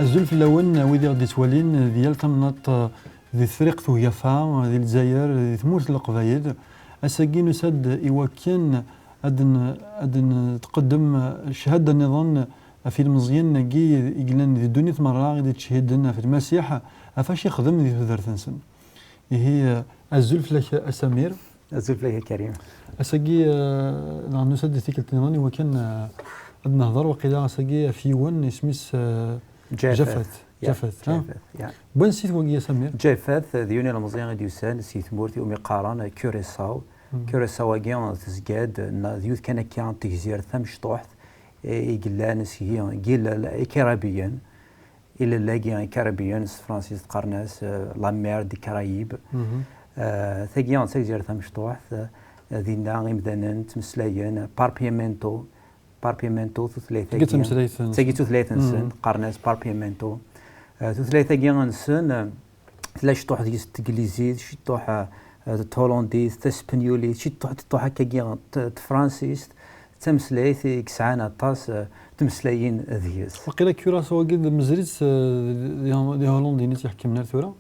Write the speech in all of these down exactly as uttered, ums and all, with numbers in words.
Azul fell-awen, wid i ɣ-d-ittwalin di yal tamnaḍt, di Tefriqt Ugafa, di Lezzayer, di tmurt n Leqbayel. Ass-agi nusa-d i wakken ad n-, ad n-tqeddem cchada nniḍen ɣef yilmeẓyen-agi i yellan di ddunit merra i d-ittcehhiden ɣef Lmasiḥ, ɣef acu ixdem di tudert-nsen. Ihi, azul fell-ak a Samir. Azul fell-ak a Karim. Ass-agi, eh, neɣ nusa-d i tikkelt nniḍen i wakken, eh, ad nehḍer waqila ass-agi ɣef yiwen isem-is, eh, Jafet. Jafet. Ya, Jafet, ha? Jafet, ya. N wansi-t wagi a Samir? Jafet, eh, d yiwen ilemẓi i d-yusan si tmurt iwumi qqaren, eh, Curaçao. Mhm. Curaçao-agi, eh, tezga-d, eh, na-, d yiwet kan akka n tegzirt tamecṭuḥt, eh, i yellan seg i, i yella, i Karibiyen. Ilel-agi Caribbean s tefransist qqaren-as, eh, la mer des Caraïbes. Mhm. Eh, tagi d tagzirt tamecṭuḥt, eh, dinna imdanen ttmeslayen papiamento, papiamento tutlayt-agi. Tagi d tameslayt-nsen. Tagi d tutlayt-nsen, mhm, qqaren-as papiamento. Eh, tutlayt-agi-nsen, eh, tella ciṭuḥ deg-s teglizit, ciṭuḥ, eh, d thulandit, taspenyulit, ciṭuḥ, ciṭuḥ akkagi t-, tefransist. D tameslayt i yesɛan aṭas, eh, tmeslayin deg-s. Waqila Curaçao-agi d mazal-itt, eh, d, d, d ihulandiyen i tt-iḥekmen ar tura?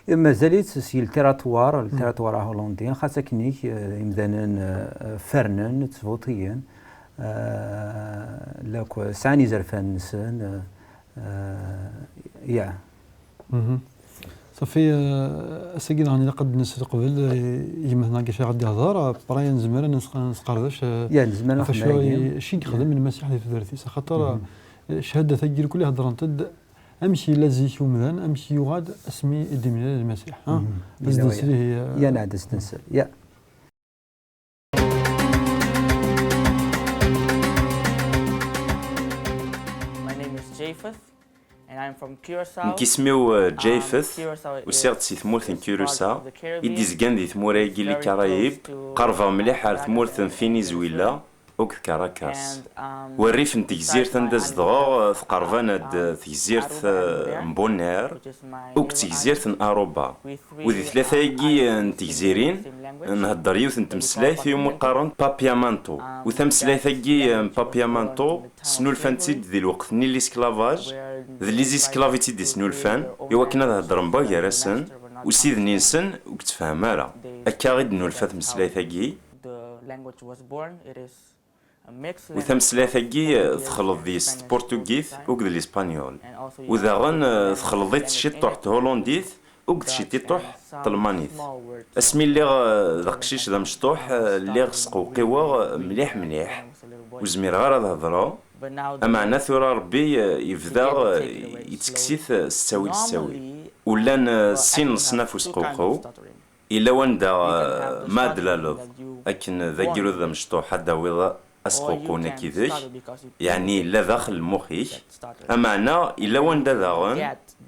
Eh, mazal-itt s yeltiraṭwar, mhm, ltiraṭwar ahulandi, xas akken-ik, eh, imdanen, eh, fernen, ttvuṭiyen, eh, lakk sɛan izerfan-nsen, eh, eh, ya. Mhm. Safi, eh, ass-agi daɣen ilaq ad d-nessel qbel, eh, i gma-tneɣ Gaci ɣ-d-ihḍer, eh, après nezmer ad nesq-, nesqerdec, eh, ya, nezmer ad ɣef wacu nexdem i, ayen, acu i yexdem, ya, Lmasiḥ di tudert-is, axaṭer, mhm, eh, cchada-tagi irkul i heddrent-d amek yella zik umdan, amek yuɣal asmi i d-imlal Lmasiḥ, ha? Mhm. Ad s-d-nsel ihi, eh, ya, nɛad ad s-d-nsel, ya. My name is Japheth, and I'm from Curaçao. Nekk isem-iw, uh, Japheth, usiɣ-d si tmurt n Curaçao, i d-izgan di tmura-agi n Likarayib, qerbeɣ mliḥ ar tmurt n Venezuela akked Caracas. War rrif n tegzirt anda zedɣeɣ, uh, tqerban-d, uh, tegzirt, uh, n Bonaire akked tegzirt n Aruba. U di tlata-agi n tegzirin, nhedder yiwet n tmeslayt iwumi qqaren Papiamanto. U tameslayt-agi n Papiamanto, snulfan-tt-id di lweqt-nni n l'esclavage, d les esclaves i tt-id-isnulfan, i wakken ad heddren bagar-asen, u ssid-nni-nsen ur yettfehhem ara. Akka i d-tennulfa tmeslayt-agi. U tameslayt-agi, eh, texleḍ deg-s tpuṛtugit akked lispanyul. U daɣen, eh, texleḍ-itt ciṭuḥ thulandit akked ciṭiṭuḥ telmanit. Asmi lliɣ, eh, d aqcic d amecṭuḥ, eh, lliɣ sqewqiweɣ mliḥ mliḥ. Ur zmireɣ ara ad hedṛeɣ. Ameɛna tura Ṛebbi, eh, yebda, eh, yettekkes-it, eh, s ttawil s ttawil. U llan, eh, sin leṣnaf usqewqew. Yella wanda, eh, ma ad d-tlaleḍ akken d agrud d amecṭuḥ ad d-tawiḍ asqewqew-nni akkid-k, yeɛni yella daxel lmux-ik. Ameɛna yella wanda daɣen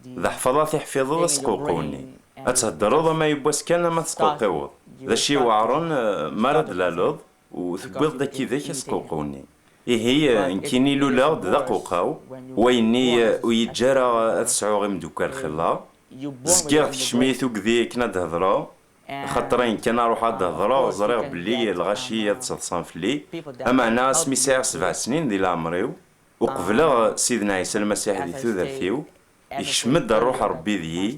d aḥfaḍ ad t-iḥfiḍeḍ asqewqew-nni. Ad theddreḍ ama yiwwas kan ama tesqewqiweḍ. D acu iweɛṛen, eh, mi ara d-tlaleḍ u tewwiḍ-d akkid-k asqewqew-nni. Ihi, eh, nekkini luleɣ-d d aqewqaw, wayenni, eh, ur yi-ǧǧa ara ad sɛuɣ imeddukal xilla. Zgiɣ tekcem-iyi tugdi akken ad d-hedreɣ, axaṭer ayen kan ad ruḥeɣ ad d-hedreɣ, ẓriɣ belli lɣaci ad ttaḍsan fell-i. Ameɛna asmi sɛiɣ sebɛa snin di leɛmer-iw, u qebleɣ Sidna Ɛisa Lmasiḥ di tudert-iw, ikcem-d Ṛṛuḥ n Ṛebbi deg-i,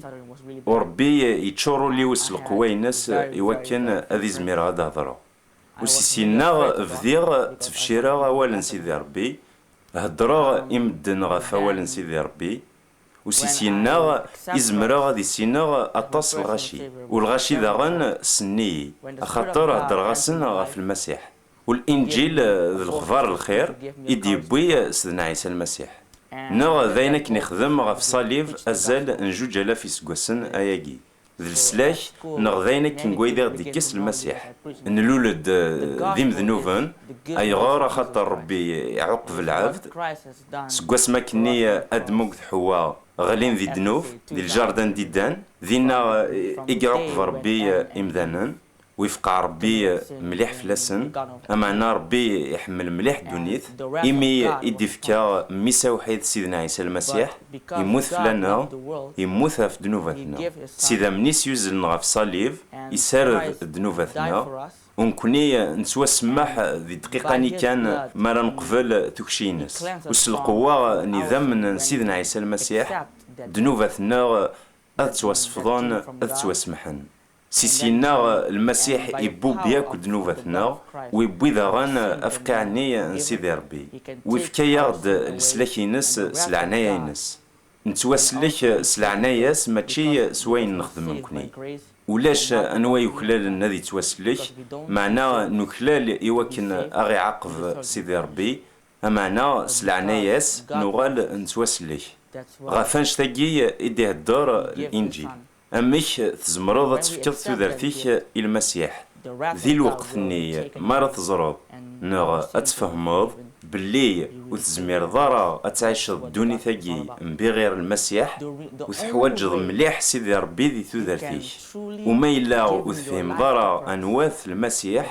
u Ṛebbi yeččur ul-iw s leqwa-ines i wakken ad izmireɣ ad d-hedreɣ. U si syenna bdiɣ ttbeccireɣ awal n Sidi Ṛebbi, heddreɣ i medden ɣef awal n Sidi Ṛebbi, u si syenna i zemreɣ ad issineɣ aṭas n lɣaci. U lɣaci daɣen ssnen-iyi, axaṭer heddreɣ-asen ɣef Lmasiḥ. U Linǧil d lexbar n lxir i d-yewwi Sidna Ɛisa Lmasiḥ. Neɣ d ayen akken ixdem ɣef ṣṣalib azal n juǧ alaf iseggasen ayagi. D leslak, neɣ d ayen akken n wayd i ɣ-d-ikkes Lmasiḥ. Nlul-d, eh, d imednuben, ayɣer? Axaṭer Ṛebbi iɛuqeb lɛebd. Seg wasmi akkenni, eh, Adem akked Ḥewwa ɣlin di ddnub, di lǧardan d-iddan, dinna, eh, i iɛuqeb Ṛebbi, eh, imdanen. Wifeq Ṛebbi mliḥ fell-asen, ameɛna Ṛebbi iḥemmel mliḥ ddunit, imi i d-ifka Mmi-s awḥid Sidna Ɛisa Lmasiḥ, immut fell-aneɣ, immut ɣef ddnubat-nneɣ. S idammen-is yuzlen ɣef ṣṣalib, isared ddnubat-nneɣ, u nekkni nettwasemmeḥ di dqiqa-nni kan mi ara neqbel tukci-ines. U s lqewwa n idammen n Sidna Ɛisa Lmasiḥ, ddnubat-nneɣ ad ttwasefḍen, ad ttwasemmḥen. Si syenna, Lmasiḥ ibubb yakk ddnubat-nneɣ, u iwwi daɣen afqiɛ-nni n Sidi Ṛebbi, u ifka-yaɣ-d leslak-ines s leɛnaya-ines. Nettwasellek s leɛnaya-s, mačči s wayen nexdem nekkni. Ulac anwa yuklalen ad yettwasellek, meɛna nuklal i wakken a ɣ-iɛaqeb Sidi Ṛebbi, ameɛna s leɛnaya-s nuɣal nettwasellek. Ɣef annect-agi i d-ihedder Linǧil. Amek tzemreḍ ad tefkeḍ tudert-ik i Lmasiḥ di lweqt-nni mi ara teẓreḍ neɣ ad tfehmeḍ belli ur tezmireḍ ara ad tɛiceḍ ddunit-agi mbiɣir Lmasiḥ, u teḥwaǧeḍ mliḥ Sidi Ṛebbi di tudert-ik. U ma yella ur tefhimeḍ ara anwa-t Lmasiḥ,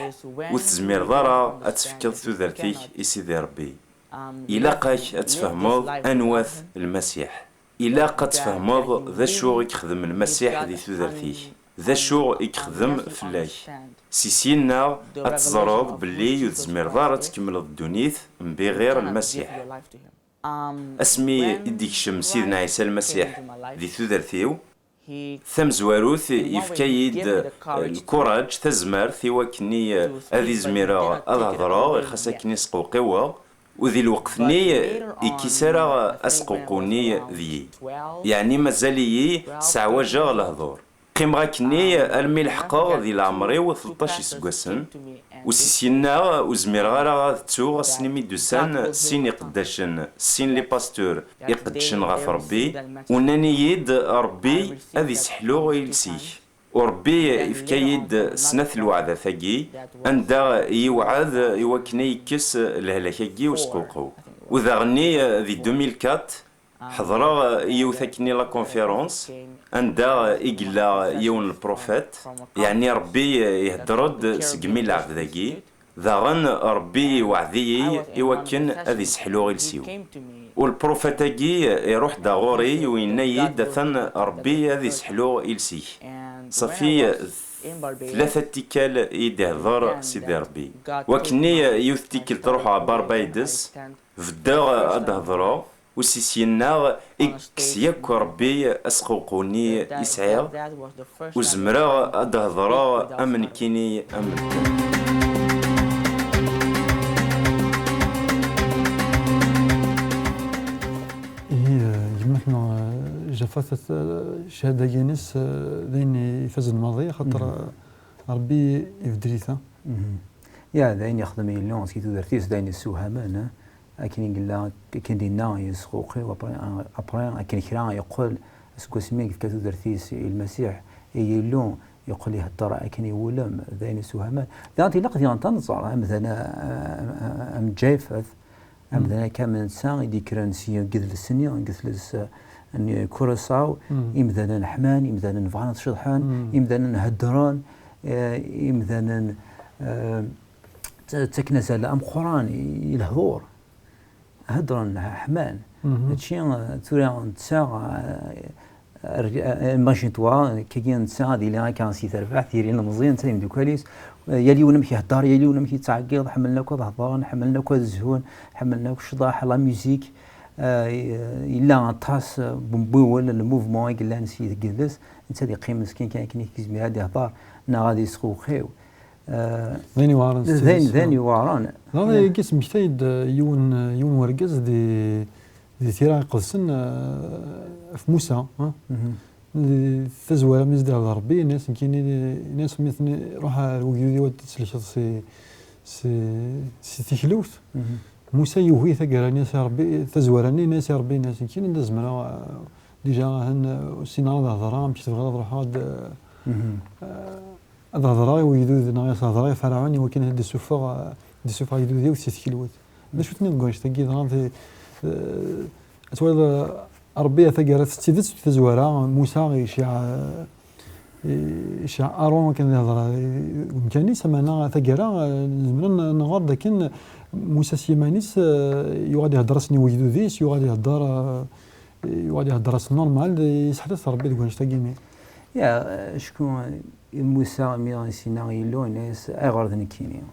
ur tezmireḍ ara ad tefkeḍ tudert-ik i Sidi Ṛebbi. Ilaq-ak ad tfehmeḍ anwa-t Lmasiḥ. Ilaq ad tfehmeḍ d acu i yexdem Lmasiḥ di tudert-ik, d acu i yexdem fell-ak. Si syenna ad teẓreḍ belli ur tezmireḍ ara ad tkemmleḍ ddunit mbiɣir Lmasiḥ. Asmi i d-ikcem Sidna Ɛisa Lmasiḥ di tudert-iw, tamezwarut, yefka-yi-d lkuraǧ, tazmert, i wakken i, ad izmireɣ ad hedṛeɣ, xas akken i sqewqiweɣ, u di lweqt-nni ikkis ara asqewqu-nni deg-i. Yeɛni mazal-iyi sseɛwajeɣ lehdur. Qqimeɣ akkenni armi leḥqeɣ di leɛmer-iw tleṭṭac iseggasen, u si syenna ur zmireɣ ara ad ttuɣ ass-nni mi d-usan sin iqeddacen, sin les pasteurs iqeddcen ɣef Ṛebbi, u nnan-iyi-d: "Ṛebbi ad iseḥlu iles-ik." U Ṛebbi ifka-yi-d snat lweɛdat-agi, anda i yi-iweɛɛed i wakken ad yekkes lehlak-agi usqewqew. U daɣenni, di deux mille quatre, ḥeḍreɣ i yiwet akkenni la conférence, anda i yella yiwen n lprofit, yeɛni Ṛebbi ihedder-d segmi lɛebd-agi, daɣen Ṛebbi iweɛɛed-iyi i wakken ad iseḥlu iles-iw. U lprofit-agi iruḥ-d ɣur-i u yenna-yi-d: "Atan Ṛebbi ad iseḥlu iles-ik." Ṣafi tlata tikkal i yi-d-ihedder Sidi Ṛebbi. Wakkenni yiwet tikkelt ruḥeɣ ɣer Barbados, beddeɣ ad d-hedreɣ, u si syenna i yekkes yakk Ṛebbi asqewqew-nni i sɛiɣ, u zemreɣ ad d-hedreɣ am nekkini am medden. Ihi, eh, gma-tneɣ, eh, Jafat, eh, ccahada-ines, eh, d ayen ifazen maḍi, axaṭer, eh, Ṛebbi ibeddel-it, ah. Ya, d ayen yexdem Yillu si tudert-is, d ayen yessewhamen, eh. Akken i yella, akken d-yenna, yesqewqiw, après, après, akken kra yeqqel, seg wasmi i yefka tudert-is i Lmasiḥ, i Yillu, yeqqel ihedder akken iwulem, d ayen yessewhamen. Daɣen ilaq diɣen ad nẓer amdan, eh, am Jafat, amdan akka am netta i d-yekkren si deg yidles-nni, deg yidles, eh, n Curaçao, imdanen ḥman, imdanen bɣan ad ceḍḥen, imdanen heddren, eh, imdanen, eh, tt-, ttaken azal ameqqran i, i lehdur. Heddren, ḥman. Mačči, eh, tura netta, eh, eh, imagine-toi, kagi netta ad yili akka si terbaɛt, yili ilemẓi, netta d imeddukal-is, eh, yal yiwen amek ihedder, yal yiwen amek yettɛeggiḍ, ḥemmlen akk ad hedren, ḥemmlen akk ad zhun, ḥemmlen akk ccḍeḥ, la musique, eh, yella aṭas, eh, n wembiwel, le mouvement i yellan si deg yidles, netta ad yeqqim meskin kan akken i k-izmir ad ihder, neɣ ad yesqewqiw. Eh, D ayen iweɛren s d ayen, tidet, d ayen ah. Iweɛren. Daɣen ayagi smektay-d, eh, yiwen, eh, yiwen wergaz di, di tira iqedsen, eh, ɣef Musa, ah. Di tazwara mi s-d-ihder Ṛebbi, yenna-yas nekkini, yenna-yas mi ten-, ruḥ ar wegdud-iw ad t-id-tsellkeḍ si, si, si tiklut. Musa yugi taggara-nni, yenna-yas i Ṛebbi, tazwara-nni, yenna-yas i Ṛebbi, yenna-yas nekkini anda zemreɣ, eh, déjà ahan, eh, ur ssineɣ ara ad hedreɣ, amek tebɣiḍ ad ruḥeɣ ad, eh, ad hedreɣ i wegdud neɣ ad hedreɣ i Ferɛun i wakken ad d-issufeɣ, ad d-issufeɣ agdud-iw si tkelwet. D acu tenniḍ deg wanect-agi dɣa, eh, ad twaliḍ, eh, Ṛebbi a taggara s tidet d tazwara, Musa iceyyeɛ, eh, Icɛaru akken ad ihder deg umkan-is, ameɛna taggara, eh, nezmer ad nɣer d akken Musa s yiman-is, eh, yuɣal ihder-asen i wegdud-is, yuɣal ihder, eh, yuɣal ihder-asen normal, yesseḥla-t Rebbi deg wanect-agi-nni. Ya, acku Musa mi i s-yenna i Yillu, yenna-yas, "Ayɣer d nekkini?"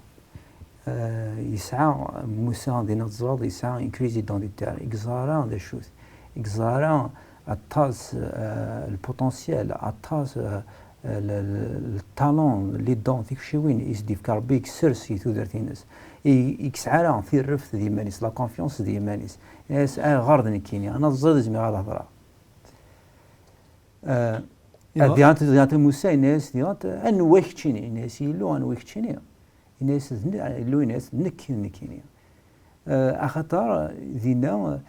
Eh, yesɛa Musa, din ad teẓreḍ, yesɛa une crise d'identité. Ur yeẓri ara d acu-t. Ur yeẓri ara aṭas, eh, le potentiel, aṭas, eh, le, le, le talent, les dons, tikciwin i s-d-yefka Rebbi, yessers i tudert-ines. I, ur yesɛi ara tireft d yiman-is, la confiance d yiman-is. Yenna-yas, "Ayɣer d nekkini? Ana ẓid, ur zmireɣ ad hedreɣ." Eh, Iɣ- diɣen, diɣen Musa yenna-yas, diɣen, "Anwa keččini?" Yenna-yas Yillu, "Anwa keččini?" Yenna-yas, "D ne-," Illu yenna-yas, "D nekk, d nekkini." Eh, axaṭer dinna,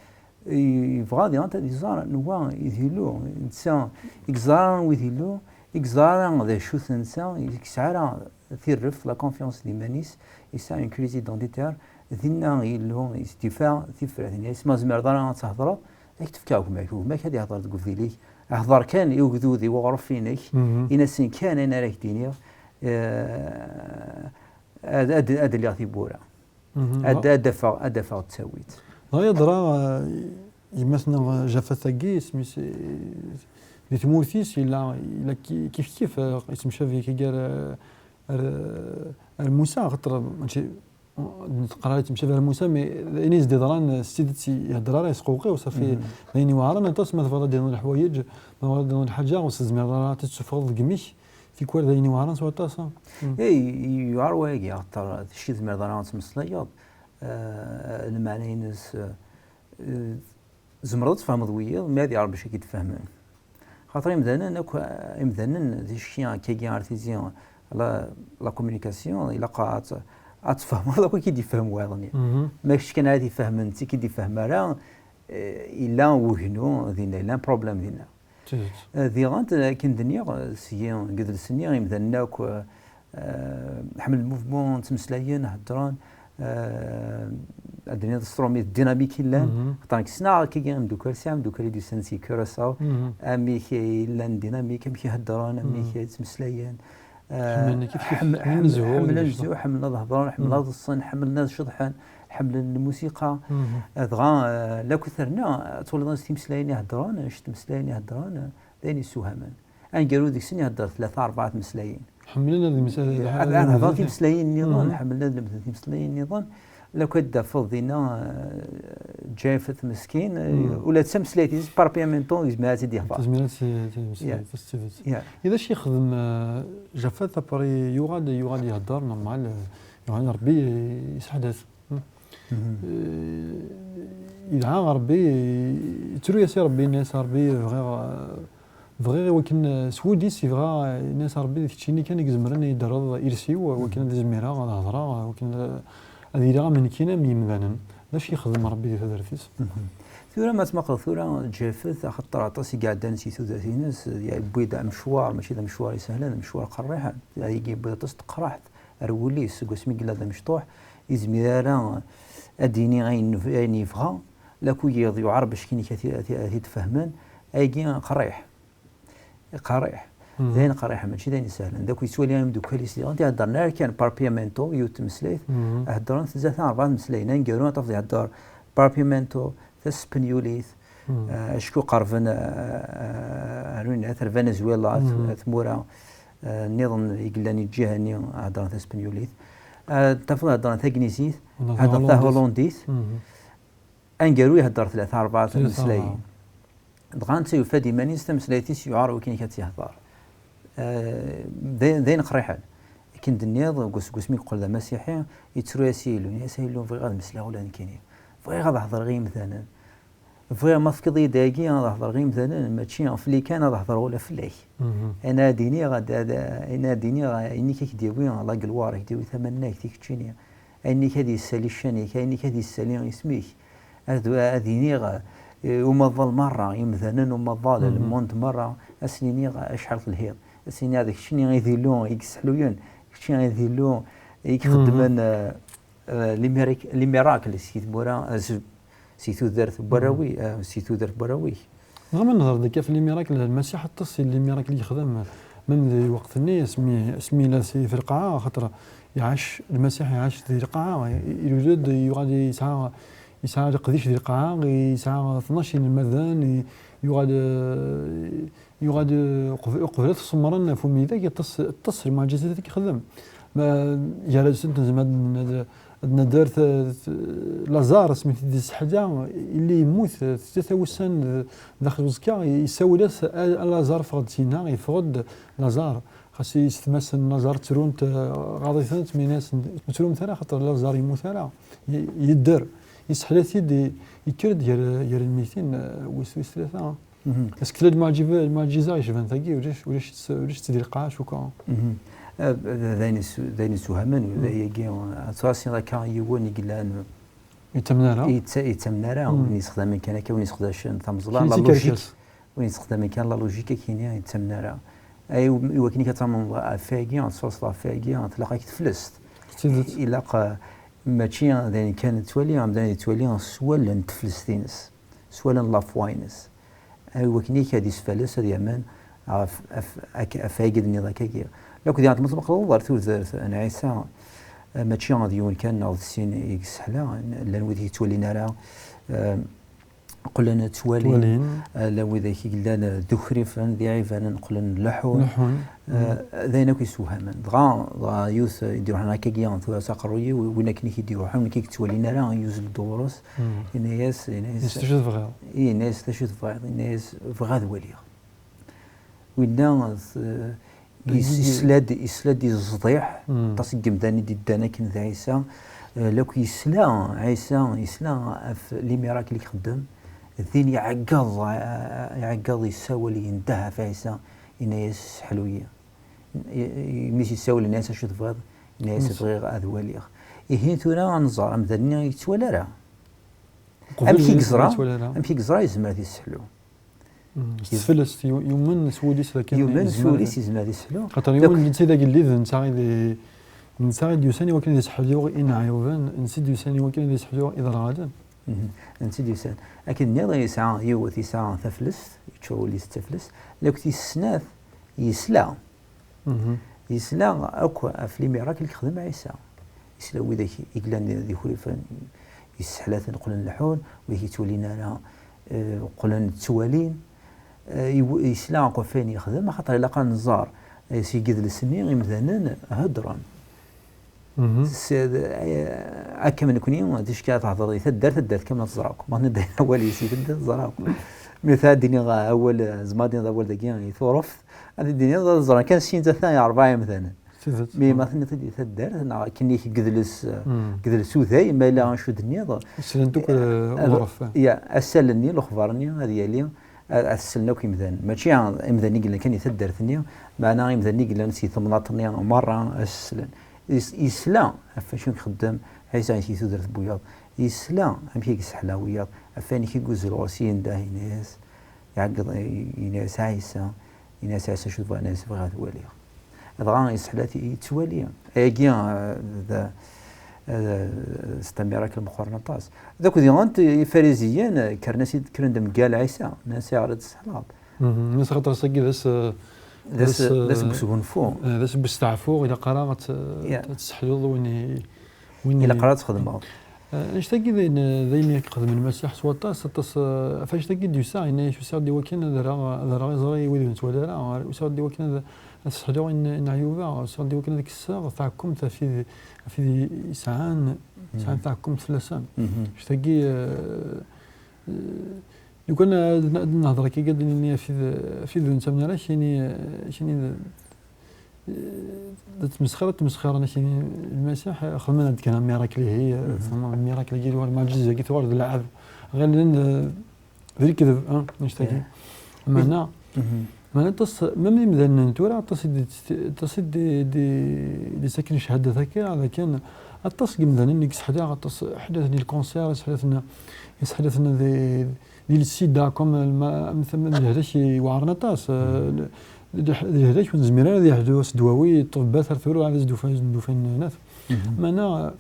eh, yebɣa diɣen ad iẓer anwa i d Illu. Netta, ur yeẓri ara anwa i d Illu, ur yeẓri ara d acu-t netta, ur yesɛi ara tireft, la confiance d iman-is, yesɛa une crise d'identité. Dinna Illu yesdifa tifrat. Yenna-yas, "Ma tzemreḍ ara ad thedreḍ, ad k-d-fkeɣ gma-k, gma-k ad ihder deg ubdil-ik. Hder kan i ugdud, i uɣref-inek, Mhm. in-asen kan ayen ara k-d-iniɣ, eh, ad, ad, ad liɣ tiwwura. Mhm. Ad, ad d-afeɣ, ad d-afeɣ ttawit." Dɣa yeḍra, eh, yemma-tneɣ Jafat-agi, isem-is, eh, di tmurt-is, yella, yella ki-, kif kif, eh, yettemcabi ki gar, eh, ar, ar Musa, axaṭer mačči, ur teqqar ara yettemcabi ar Musa, mais d ayen i s-d-yeḍran, eh, s tidet yehder ara, yesqewqiw, safi, Mhm. d ayen iweɛren aṭas, ma tebɣiḍ ad d-tiniḍ leḥwayeǧ, ma tebɣiḍ ad d-tiniḍ lḥaǧa, ur s-tezmireḍ ara ad tt-tessufɣeḍ deg imi-k, tikwal d ayen iweɛren s waṭas, ah. Mm. Eh, yewɛer wayagi, axaṭer ticki tzemreḍ ara ad tmeslayeḍ, eh, lmeɛna-ines, eh, tzemreḍ ad tfehmeḍ wiyiḍ, ma ad yeɛreḍ bac ad k-id-fehmen. Xaṭer imdanen akk, imdanen d ticki akkagi ar tizi, la, la communication, ilaq ad, ad tfehmeḍ akk i k-id-ifhem wayeḍ-nni. Mhm. Ma kečč kan ara t-ifehmen, d ticki k-id-ifhem ara, eh, illa wegnu dinna, illa problème dinna. Tidet. Eh, diɣen, akken d-nniɣ, eh, seg, deg idles-nni, imdanen akk, eh, eh, ḥemmlen le mouvement, ttmeslayen, heddren, eh, ad d-niniḍ s trumit dinamik i llan. Mhm. Xaṭer nekk ssneɣ akkagi imeddukal, sɛiɣ imeddukal i d-yusan si Curaçao, Mhm. amek i llan dinamik, amek i heddren, amek Mhm. i ttmeslayen. Eh, Ḥemmlen kif kif, ḥem-, ḥemmlen ḥem-, zzhu, ḥemmlen ddegdec. Zzhu, ḥemmlen ad heddren, ḥemmlen Mhm. ad ḍsen, ḥemmlen ad ceḍḥen, ḥemmlen lmusika. Mhm. Eh, dɣa, eh, la ku terna, eh, twalaḍ s timeslayin i heddren, eh, s tmeslayin i heddren, eh, d ayen yessewhamen. Aneggaru deg-sen ihedder tlata, rebɛa tmeslayin. Ḥemmlen ad msa-, Ad, ad ad hedren lemden timeslayin nniḍen, Mhm. ḥemmlen ad lemden timeslayin nniḍen. La ku ad d-tafeḍ dinna, eh, Jafet meskin, eh, Mhm. ula d tameslayt-is, papiamento, yezmer ad tt-id-yehder. Tezmer ad tt-, tt-, Yeah. tt-, tt-, Yeah. I d acu yexdem, eh, Jafet, après yuɣal, yuɣal ihedder normal, eh, yuɣal Rebbi yesseḥda-t. Mhm. Eh, yedɛa Rebbi, yettru-yas i Rebbi, yenna-yas, "A Rebbi, bɣiɣ, eh, bɣiɣ i wakken, eh, s wul-is yebɣa, eh, yenna-yas, 'A Rebbi, d keččini kan i izemren ad yi-d-terreḍ iles-iw, wakken ad zmireɣ ad hedreɣ, wakken ad, ad iliɣ am nekkini, am yemdanen.'" D acu yexdem Rebbi di tudert-is? Mhm. Tura ma tmaqleḍ tura Jafet, axaṭer aṭas i iɛeddan si tudert-ines, yewwi-d amecwar, mačči d amecwar isehlen, d amecwar qerriḥen. Ayagi yewwi-d aṭas n teqraḥt ar wul-is, seg wasmi i yella d amecṭuḥ, izmir ara ad d-yini ayen, ayen yebɣa, la ku yiḍ yuɛer bac kini ad t-, ad t-, ad t-id-fehmen, ayagi qerriḥ. Qerriḥ. Mhm. D ayen qerriḥen, mačči d ayen isehlen. D akk yettwali imeddukal-is diɣen, ur d-iheddren ara kan, papiamento, yiwet tmeslayt, Mhm. heddren tlata, rebɛa tmeslayin. Aneggaru ad tafeḍ ihedder papiamento, taspenyulit, Mhm. eh, acku qerben, eh, eh, ar winat, ar Venezuela, Mhm. tmura, eh, nniḍen i yellan i lǧiha-nni, heddren taspenyulit. Eh, tafeḍ heddren tagnizit, Neɣ heddren tahulandit. tahulandit. Mhm. Aneggaru ihedder tlata, rebɛa Tlata, tmeslayin. rebɛa. Dɣa netta yufa-d iman-is tameslayt-is yuɛer wakken ad tt-ihder. Eh, d, d ayen qerriḥen. Akken d-nniḍ, deg useggas mi yeqqel d amasiḥi, yettru-yas i Yillu, yenna-yas, "A Yillu, bɣiɣ ad mesleɣ ula d nekkini. Bɣiɣ ad hedreɣ i yimdanen. Bɣiɣ ma tefkiḍ-iyi-d ayagi ad hedreɣ i yimdanen, mačči fell-i kan, ad hedreɣ ula fell-ak." Mhm. Ayen ara d-iniɣ, ad, ad, ayen ara d-iniɣ, ayen i k-id-yawi la gloire, ak-d-yawi tamannagt i keččini. Ayen-ik ad yessali ccan-ik, ayen-ik ad yessali isem-ik. Ad, ad iniɣ, eh, umaḍal merra, imdanen umaḍal, Mhm. le monde merra, ad sen-iniɣ acḥal telhiḍ. Ad sen-iniɣ d keččini i d Illu i yesseḥluyen, keččini i d Illu i ixeddmen, Mhm. eh, eh, les mirac-, les miracles si tmura, eh, s-, si tudert n warraw-i, eh, si tudert n warraw-ik. Dɣa ma nehder-d akka ɣef les miracles, Lmasiḥ aṭas n les miracles i yexdem. Même di lweqt-nni, asmi, asmi yella si, fi lqaɛa, axaṭer iɛac, Lmasiḥ iɛac di lqaɛa, i-, ilul-d, yuɣal yesɛa, yesɛa leqdic di lqaɛa, yesɛa tnac inelmaden, i-, yuɣal, eh, yuɣal, eh, uqb-, uqbel ad t-semmren ɣef umidag, aṭas, aṭas n lmeɛǧizat i yexdem. Ma, gar-asent nezmer ad n-, ad, ad nader t-, t-, Laẓar, asmi t-id-isseḥla, illi yemmut, tlata wussan d-, daxel uẓekka, yessawel-as, "A, a Laẓar, ffeɣ-d syenna." Yeffeɣ-d Laẓar. Xas yessetma-s n Laẓar ttrunt, eh, ɣaḍ-itent, mi nni-asen, "Ur ttrumt ara, xaṭer Laẓar yemmut ara." Y-, yedder. Yesseḥla-t-id, y-, yekker-d gar, gar lmeytin, eh, wis, wis tlata. Mhm. Parce que tella lmuɛǧiba, lmuɛǧiza yecban tagi, ulac, ulac, ulac di lqaɛa, cukkeɣ. Mhm. Eh, d, d ayen is-, d ayen isewhamen, mhm, d ayagi, eh, ad tɛassiḍ akka yiwen i yellan, yettamen ara? Yetta-, yettamen ara, mhm, win yessexdamen kan akka, win yesseqdacen tameẓla, kra la logique, tikerkas. Win yessexdamen kan la logique, akini yettamen ara. Ay, i wakken i ad tamneḍ ɣef wayagi, ad tesfaseḍ ɣef wayagi, tlaq-ak teflest. D tidet. Ilaq, eh, mačči d ayen kan nettwali, amdan yettwali s wallen n teflest-ines, s wallen n la foi-ines. Ay wakken i ad isfales, ad yamen ɣef, ɣef, ak-, ɣef wayagi d-nniḍ akkagi. Lakk diɣen tmutmeqreḍ ar tudert n Ɛisa, eh, mačči d yiwen kan neɣ d sin i yesseḥla, llan wid i yettwalin ara, eh, qqlen ttwalin. Ttwalin. Eh, llan widak i yellan, eh, d ukrifen, d iɛibanen, qqlen leḥḥun. Leḥḥun. Eh, d ayen akk yessewhamen. Dɣa, dɣa yiwet, eh, i d-iruḥen akkagi, tura s aqerruy-iw, win akken i k-id-iruḥen, win i k-yettwalin ara, yuzzel-d ɣur-s, mhm, yenna-yas, yenna-yas, yenna-as d acu tebɣiḍ? Yenna-yas d acu tebɣiḍ? Yenna-yas, "Bɣiɣ ad waliɣ." Winna, eh, Is-, isla-d, isla-d i ẓẓdiḥ, mm, aṭas n yemdanen i d-iddan akken d Ɛisa. Eh, lakk yesla, Ɛisa yesla ɣef les miracles i ixeddem. Din iɛeggeḍ, eh, iɛeggeḍ yessawal, yendeh ɣef Ɛisa, yenna-yas, "Seḥlu-yi." I-, i-, imi s-yessawal, yenna-yas, "Acu tebɣiḍ?" Yenna-yas, yes, "Bɣiɣ ad waliɣ." Ihi tura ad nẓer amdan-nni ur yettwali ara. Uqbel amek i yeẓra? Ur yettwali ara. Amek i yeẓra yezmer ad yesseḥlu? Mm, s teflest, yu-, yumen s wul-is dakken yumen s wul-is yezmer ad yesseḥlu. Xaṭer yumen netta d agellid, d netta i d, d netta i d-yusan i wakken ad yesseḥlu ineɛyuben, d netta i d-yusan i wakken ad yesseḥlu iderɣalen. Mhm. D netta i d-yusan. Akken nniḍen, yesɛa yiwet, yesɛa taflest, yeččur wul-is d taflest, lakk tis snat yesla. Mhm. Yesla akk ɣef les miracles i yexdem Ɛisa. Yesla widak i yellan d ikrifen, yesseḥla-ten, qqlen leḥḥun, wid yettwalin ara, eh, qqlen ttwalin. Eh, iw-, yesla akk ɣef wayen yexdem, axaṭer ilaq ad nẓer, eh, si yidles-nni imdanen heddren. Mhm. S-, eh, akka am nekni, ticki ad tehder di taddart, taddart kamel ad teẓra akk. Ma tenniḍ awal-is i taddart, teẓra akk. Mi ta ad d-iniɣ awal, eh, zemreɣ ad d-iniɣ awal dagi i Tuṛuft, ad d-iniɣ ad ẓren kan sin tlata i rebɛa imdanen. Tidet. Mi ma tenniḍ-t-id i taddart, neɣ akken i k-gedles, mm, gedles uday, ma yella acu d-nniḍ. Slen-t akk, eh, ad, ɣur-f. Ya, asal-nni, lexbar-nni, ad yali, ad, ad slen akk imdanen. Mačči imdanen i yellan kan i taddart-nni, meɛna imdanen i yellan si temnaḍt-nni merra ad slen. Is-, yesla ɣef wacu i ixeddem Ɛisa si tudert n wiyaḍ. Yesla amek i yesseḥla wiyaḍ, ɣef wayen i k-yuzzel ɣur-s yendeh, yenna-yas, iɛeggeḍ, yenna-yas Ɛisa, yenna-yas Ɛisa acu tebɣa, yenna-yas bɣiɣ ad waliɣ. Dɣa yesseḥla-t yettwali. Ayagi, eh, d, eh, d tamirakel meqqren aṭas. D akked diɣen Ifariziyen, eh, kkren-as-id, kkren-d mgal Ɛisa, nnan-as ayɣer i d-tesseḥlaḍ? Mhm. Nnan-as axaṭer ass-agi d ass, eh, d ass, d ass, d ass n, eh, wesgunfu, eh, d ass n westeɛfu, ilaq ara ad t-, ya, ad tesseḥluḍ win i, win i ilaq ara ad txedmeḍ. Eh, annect-agi d ayen, d ayen i xedmen Lmasiḥ s waṭas, aṭas, eh, ɣef annect-agi d-yusa, yenna-yas usiɣ-d i wakken ad rreɣ, ad rreɣ iẓri i wid ur nettwali ara, usiɣ-d i wakken ad, ad sseḥluɣ in-, ineɛyuba, usiɣ-d i wakken ad kkseɣ taɛkemt ɣef wid, ɣef wid yesɛan, yesɛan, mhm, taɛkemt fell-asen. Mhm. Annect-agi, eh, eh, lukan ad n-, ad nehder akka, ad d-nini ɣef wid, ɣef wid ur nettamen ara, kini, kini d, d ttmesxir, d ttmesxiren akini Lmasiḥ, xedmen-d kan amirakl ihi, mhm, tfehmeḍ, amirakl-agi, lmeɛǧiza-agi tuɣal d lɛeb. Ɣilen, eh, d lekdeb, ah, annect-agi. Ya. Meɛna, mhm, meɛna aṭas, même imdanen n tura, aṭas i d-, aṭas i d-, d-, d-, d-yettaken cchada-agi, lakin aṭas n yimdanen i yesseḥlaɣ, aṭas, ḥlaten i lkanṣir, yesseḥlaten, yesseḥlaten di, di lsida, comme lma-, am tama n lehlak iweɛren aṭas, mhm, eh, le-, le-, lehlak ur nezmir ara ad yeḥlu s ddwawi, ṭṭebbat ar tura, ɛad as-d-ufan, as-d-ufan nnat. Mhm. Meɛna,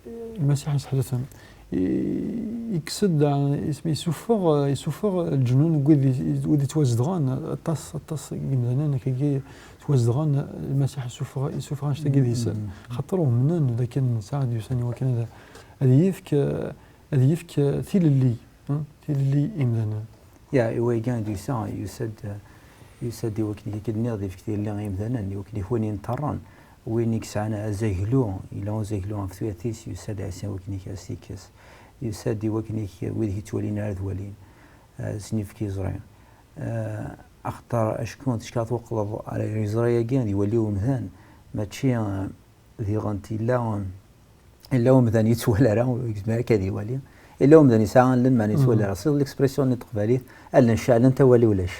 eh, Lmasiḥ yesseḥla-ten. I-, yekkes-d, ah, isem-, isuffeɣ, isuffeɣ leǧnun n wid i-, wid yettwazedɣen. Aṭas, aṭas n yimdanen akkagi yettwazedɣen, Lmasiḥ isuffeɣ, isuffeɣ annect-agi deg-sen. Xaṭer umnen d akken nesɛa d-yusan i wakken ad, ad yefk, ad yefk tilelli, hmm, tilelli i yimdanen. Ya, i wagi i d-yusa, yusa-d, yusa-d i wakken i k-id-nniɣ, ad yefk tilelli i yimdanen, i wakken i k-, win yenṭerren, win i yesɛan azaglu, yella uzaglu ɣef tuyat-is, yusa-d Ɛisa i wakken i k-as-t-ikkes. Yusa-d i wakken i k-, wid i k-yettwalin ara d-walin, eh, ad sen-yefk iẓri. Eh, axaṭer acku ticki ad twaqleḍ ara iẓri-agi ad iwali umdan, mačči, eh, diɣen yella, yella umdan yettwali ara, ur yezmir akka ad iwali. Yella umdan yesɛa allen, meɛna yettwali ara. Siḍ l'expression-nni n teqbaylit, allen ceɛlent, tawali ulac.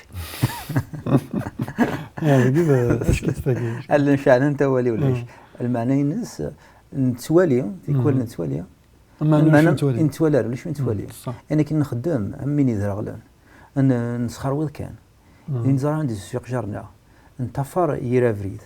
Ah, dagi d, d acu-tt tagi? Allen ceɛlent, tawali ulac. Lmeɛna-ines, nettwali, tikwal nettwali. Lmeɛna ulac win nettwali. Nettwali ara, ulac win nettwali. Ṣṣeḥ. Ayen akken nxeddem, am win idreɣlen. N-, nesxerwiḍ kan. Ur neẓri anda i d-isusu iqjar-nneɣ. Nṭafar yir abrid.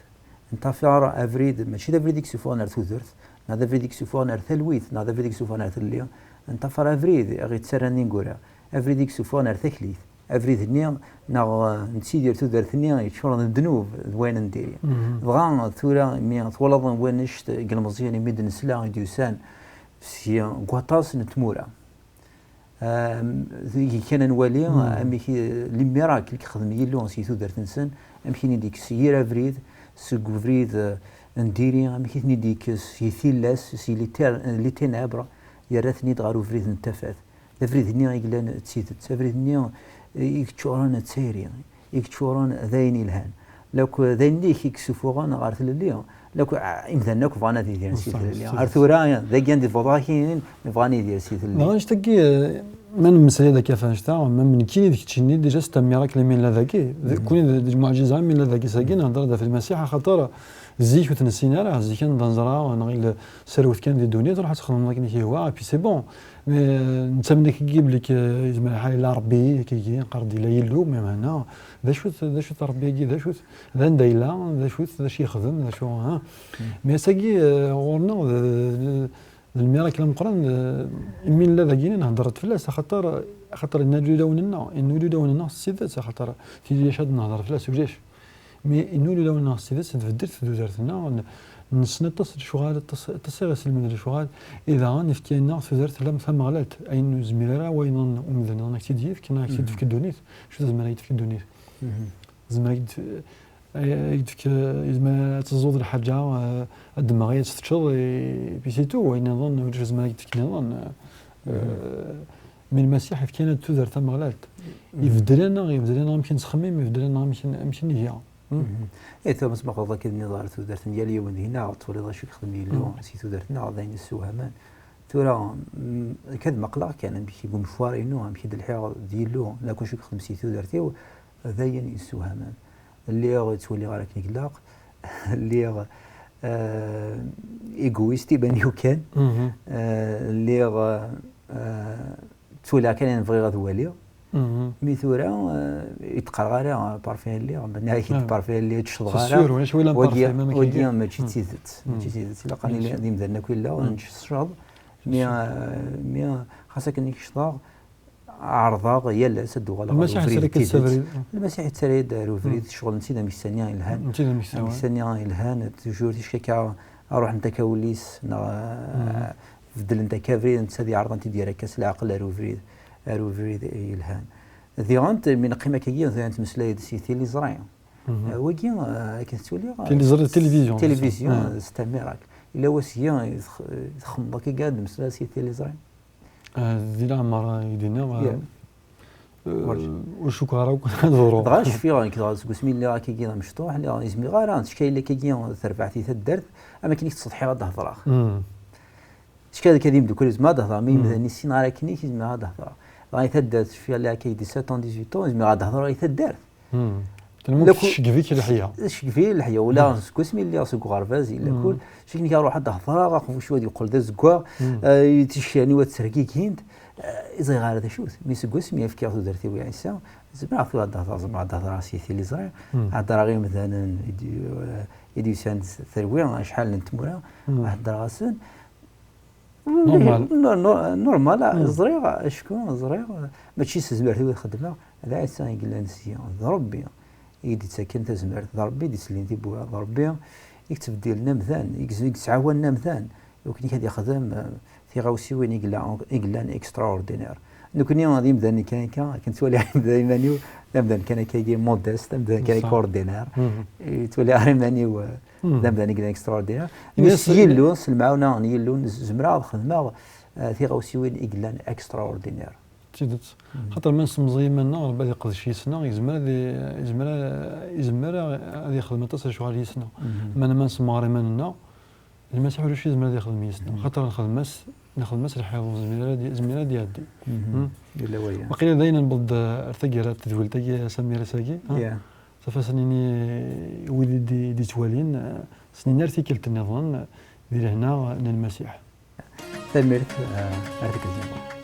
Nṭafar abrid, mačči d abrid i yessufuɣen ar tudert, neɣ d abrid i yessufuɣen ar talwit, neɣ d abrid i yessufuɣen ar tlelli. Nṭafar abrid i ɣ-yettarran d ineggura. Abrid i yessufuɣen ar taklit. Abrid-nni, neɣ, eh, nettidir tudert-nni yeččuren d ddnub d wayen n diri. Dɣa tura, mi twalaḍ wannect n yilmeẓyen imi d-nesla i d-yusan si, deg waṭas n tmura. Am, deg kan ad nwali amek i, les miracles i yexdem Yillu si tudert-nsen, amek i d-ikkes yir abrid, seg ubrid, eh, n diri, amek i ten-id-ikkes si tillas, si les tér-, les ténèbres, yerra-ten-id ɣer ubrid n tafat. D abrid-nni i yellan d tidet, abrid-nni i yeččuren d tayri, i yeččuren d ayen yelhan. Lakk d ayen-nni i k-yessufuɣen ɣer tlelli, lakk, ah, imdanen akk bɣan ad idiren si tlelli. Ar tura, dagi anda i d-wwḍeɣ akkin, bɣan ad idir si tlelli. Dɣa annect-agi, eh, ma nemmeslay-d akka ɣef annect-a, ma nekkini d keččini, déjà c'est un miracle imi nella dagi. Nekkni d, d lmuɛǧiza imi nella dagi, sagi, nehder-d ɣef Lmasiḥ, axaṭer zik ur t-nessin ara, zik anda neẓra, neɣ il-, serwet kan di ddunit, ruḥ ad txedmeḍ akken i k-yehwa, et puis c'est bon. Mais, euh, nettamen akkagi belli k-, yezmer lḥal yella Ṛebbi, akkagi, neqqar-d yella Yillu, mais meɛna, d acu-t, d acu-t Ṛebbi-agi, d acu-t, d anda yella, d acu-t, d acu yexdem, d acu, ha? Mais ass-agi, euh, ɣur-neɣ, d, d, d lmirak ameqqran, euh, imi nella dagi, nehder-d fell-as, axaṭer, axaṭer yennul ulawen-nneɣ, yennul ulawen-nneɣ s tidet, axaṭer tili acu ad nehder fell-as, ulac. Mi innul ulawen-nneɣ s tidet, tbeddel tudert-nneɣ, n-, nessen aṭas n lecɣal, aṭas, aṭas i ɣ-iselmen lecɣal, i daɣen ifka-aneɣ tudert tella tameɣlalt, ayen ur nezmir ara, wayen n umdan ad ak-tt-id-yefk, neɣ ad ak-tt-id-tefk ddunit, acu tezmer ad ak-d-tefk ddunit? Tezmer ad ak-d-, ad ak-d-tefk, yezmer ad teẓẓuḍ lḥaǧa, eh, ad d-temmeɣ ad tt-teččeḍ, et puis c'est tout, wayen nniḍen, ulac tezmer ad ak-d-tefk nniḍen, eh, Mi Lmasiḥ yefka-aneɣ-d tudert tameɣlalt. Ibeddel-aneɣ, ibeddel-aneɣ amek i nettxemmim, ibeddel-aneɣ amek n-, amek i nga. Eh, tura, ma tmuqleḍ akken nniḍen ɣer tudert n yal yiwen deg-neɣ, twaliḍ acu i yexdem Yillu si tudert-nneɣ, d ayen yessewhamen. Tura, mm, akka d ma aql-aɣ kan, amek i umecwar-inu, amek i d-lḥiɣ d Yillu, lakk acu i yexdem si tudert-iw, d ayen yessewhamen. Lliɣ ur ttwaliɣ ara akken i ilaq. Lliɣ, eh, égoïste, iban yukan. Eh, lliɣ, eh, ttwaliɣ kan ayen bɣiɣ ad waliɣ. Mi tura, eh, ur d-qqareɣ ara, eh, parfait lliɣ, nniɣ-ak-id parfait lliɣ, ur ttecceḍeɣ ara. C'est sûr, ulac win yellan parfait, même wagi mačči d tidet. Mačči d tidet. Ilaq ad nili d imdanen akk yella, ad nečč s cceḍ. Mi, eh, mi, xas akken i kecḍeɣ, ɛerḍeɣ yal ass ad d-uɣaleɣ ɣer ubrid n tidet. Lmasiḥ yettarra-yi-d ɣer ubrid, ccɣel netta d ameksa-nni yelhan. Netta d ameksa, ameksa-nni yelhan, toujours ticki akka, ruḥent akka wul-is, neɣ, eh, beddlent akka abrid, netta ad iɛerḍ ad t-id-yerr akka s leɛqel ar ubrid, ar ubrid yelhan. Diɣen, mi neqqim akkagi, diɣen nettmeslay-d si tiliẓri. Eh, wagi, eh, akken tettwaliḍ, eh, tiliẓri, télévision, télévision, c'est un miracle. Yella wasgi i tx-, i txemmeḍ akkagi ad d-tmeslayeḍ si tiliẓri? Ah, di leɛmer i d-nniɣ, ah, ur cukkeɣ ara akk ad ḍruɣ. Dɣa cfiɣ nekk, dɣa seg wasmi lliɣ akkagi d amecṭuḥ, lliɣ ur zmireɣ ara, ticki yella akkagi terbaɛt i taddart, am akken i k-ttsetḥiɣ ad d-hedreɣ. Ticki akka d imdukal ur zmireɣ ad d-hedreɣ, mi imdanen ur ssineɣ ara akken i k-zmireɣ ad d-hedreɣ. Dɣa i taddart cfiɣ lliɣ akka dix-sept ans, dix-huit ans, ur zmireɣ ad d-hedreɣ i taddart. Tecgef-ik leḥya. Tecgef-iyi leḥya, ula seg wasmi lliɣ seg uɣerbaz, yella kul, cfiɣ nekk ad ruḥeɣ ad d-hedreɣ, aqbuc-iw ad yeqqel d azeggaɣ, eh, ticki-iw ad ttergigint, eh, ur ẓriɣ ara d acu-t. Mi seg wasmi i fkiɣ tudert-iw i Ɛisa, zemreɣ tura ad d-hedreɣ, zemreɣ ad d-hedreɣ si tiliẓri, heddreɣ i yimdanen i d-, eh, i d-yusan terwi, acḥal n tmura, heddreɣ-asen. Normal. No- no- normal. Ẓriɣ acku ẓriɣ, mačči s tezmert-iw i xedmeɣ, d Ɛisa i yellan seg-i, d Ṛebbi i yi-d-ittaken tazmert, d Ṛebbi i d-isellin tibbura, d Ṛebbi i yettbeddilen amdan, i yes- i yettɛawanen amdan i wakken ad yexdem eh, tiɣawsiwin i yella- i yellan extraordinaire. Nekkni d imdanen kan akka, akken ttwaliɣ imdanen iman-iw, d amdan kan akka modeste, d amdan kan akka ordinaire. Ttwaliɣ ara iman-iw eh, d amdan i yellan extraordinaire. Imi s Yillu, s lemɛawna n Yillu, zemreɣ ad xedmeɣ eh, tiɣawsiwin i yellan extraordinaire. D tidet. Xaṭer ma nessemẓi iman-nneɣ, Ṛebbi ad iqdec yis-neɣ, yezmer ad i- yezmer a- yezmer a- ad yexdem aṭas lecɣal yis-neɣ. Meɛna ma nessemɣar iman-nneɣ, Lmasiḥ ulac yezmer ad yexdem yis-neɣ. Xaṭer nxedem-as nxedem-as lḥiḍ, ur yezmir ara ad- yezmir ad iɛeddi. Yella waya. Waqila dayen newweḍ-d ar taggara n tedwilt-agi, Samir, ass-agi. Yeah. Taf-asen ini i wid i d- i d-ittwalin, eh, snin ar tikkelt nniḍen di lehna n Lmasiḥ. Tanemmirt eh, ar tikkelt nniḍen.